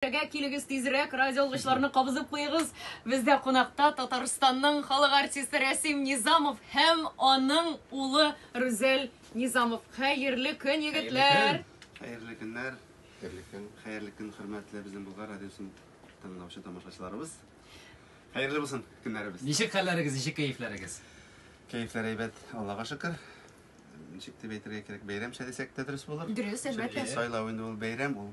Килегез килегез тизрәк, радиоалгычларны кабызып куегыз. Бездә кунакта Татарстанның халык артисты Рәсим Низамов һәм аның улы Рүзәл Низамов. Хәерле көн, егетләр! Хәерле көннәр. Хәерле көн. Хәерле көн, хөрмәтле безнең Болгар радиосын тыңлаучы тамашачыларыбыз. Хәерле булсын көннәребез. Ничек хәлләрегез, ничек кәефләрегез? Кәефләр әйбәт, Аллага шөкер. Ничек дип әйтергә кирәк, бәйрәмчә дисәк тә дөрес булыр. Дөрес, әлбәттә. Чөнки сайлау инде ул бәйрәм, ул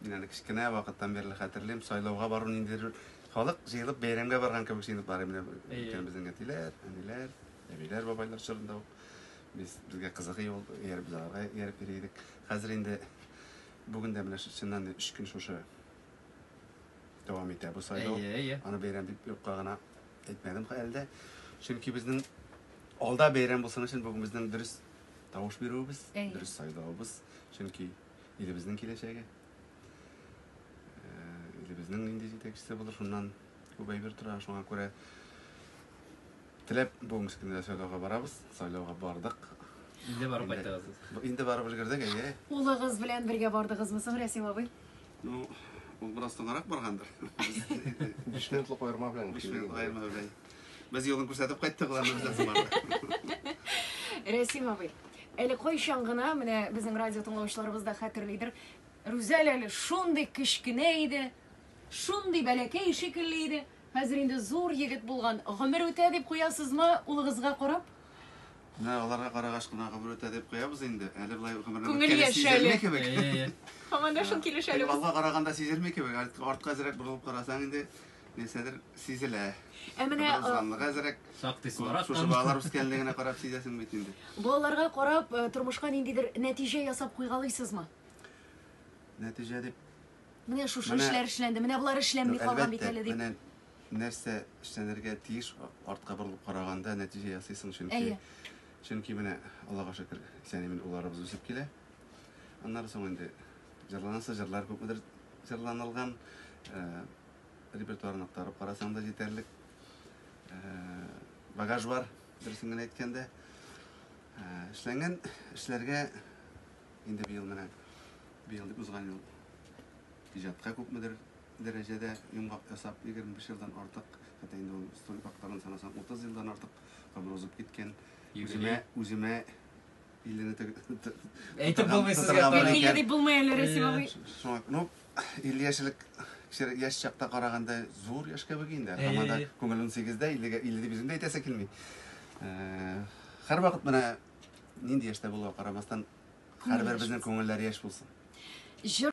мин аны кечкенә вакыттан бирле хәтерлим, сайлауга бару ниндидер халык җыелып бәйрәмгә барган кебек җыенып бара. Менә өлкән безнең әтиләр, әниләр, әбиләр, бабайлар чорында ук без безгә кызык иде ул, ияреп без аларга ияреп йөри идек. Хәзер инде бүген дә менә чыннан да өч көн шушы дәвам итә бу сайлау. Аны бәйрәм дип юкка гына әйтмәдем әле дә. Чөнки безнең алда бәйрәм булсын өчен бүген безнең дөрес тавыш бирүебез, дөрес сайлавыбыз, чөнки илебезнең киләчәге, илебезнең нинди җитәкчесе булыр, шуннан күп әйбер тора. Шуңа күрә теләп бүгенге көндә сайлауга барабыз, сайлауга бардык. Инде барып кайттыгыз. Инде барып өлгердек, әйе. Улыгыз белән бергә бардыгызмы соң, Рәсим абый? Ну, ул бераз соңгарак баргандыр. 5 минутлык аерма белән. 5 минутлык аерма белән. Без юлын күрсәтеп кайттык, ул анда бездән соң барды. Рәсим абый, әле кайчан гына, менә безнең радио тыңлаучыларыбыз да хәтерлидер, Рүзәл әле шундый кечкенә иде, шундый бәләкәй шикелле иде. Хәзер инде зур егет булган. Гомер үтә дип куясызмы улыгызга карап? Менә аларга карагач кына гомер үтә дип куябыз инде. Әле болай гомернең Күңел үткәне яшь әле. сизелми кебек. Һаман да шул килеш әле. Алга караганда сизелми кебек. Артка әзрәк борылып карасаң инде нәрсәдер сизелә. Ә менә Гомер узганлыгы әзрәк. Шактый соңрак. Шушы балалар үскәнлегенә карап сизәсең бит инде. Балаларга карап тормышка ниндидер нәтиҗә ясап куйгалыйсызмы? Нәтиҗә дип. Менә шушы эшләр эшләнде, менә болар эшләнми калган бит әле дип. Менә нәрсә эшләнергә тиеш, артка борылып караганда нәтиҗә ясыйсың, чөнки чөнки менә Аллага шөкер, исән-имин улларыбыз үсеп килә. Аннары соң инде җырланасы җырлар күпмедер җырланылган, репертуарын актарып карасаң да җитәрлек багаж бар, дөресен генә әйткәндә. Эшләнгән эшләргә инде быел менә быел дип узган ел иҗатка күпмедер дәрәҗәдә йомгак ясап, 25 елдан артык, хәтта инде ул столик актларын санасаң, 30 елдан артык гомер узып киткән. Үземә, үземә иллене әйтеп булмый сезгә. Илле дип булмый әле, Рәсим абый. Шуңа, ну, 50 яшьлек кеше яшь чакта караганда зур яшь кебек инде. Һаман да күңел 18-дә, 50-гә 50 дип үзем дә әйтәсе килми. Һәрвакыт менә нинди яшьтә булуга карамастан, һәрбер безнең күңелләр яшь булсын. Җыр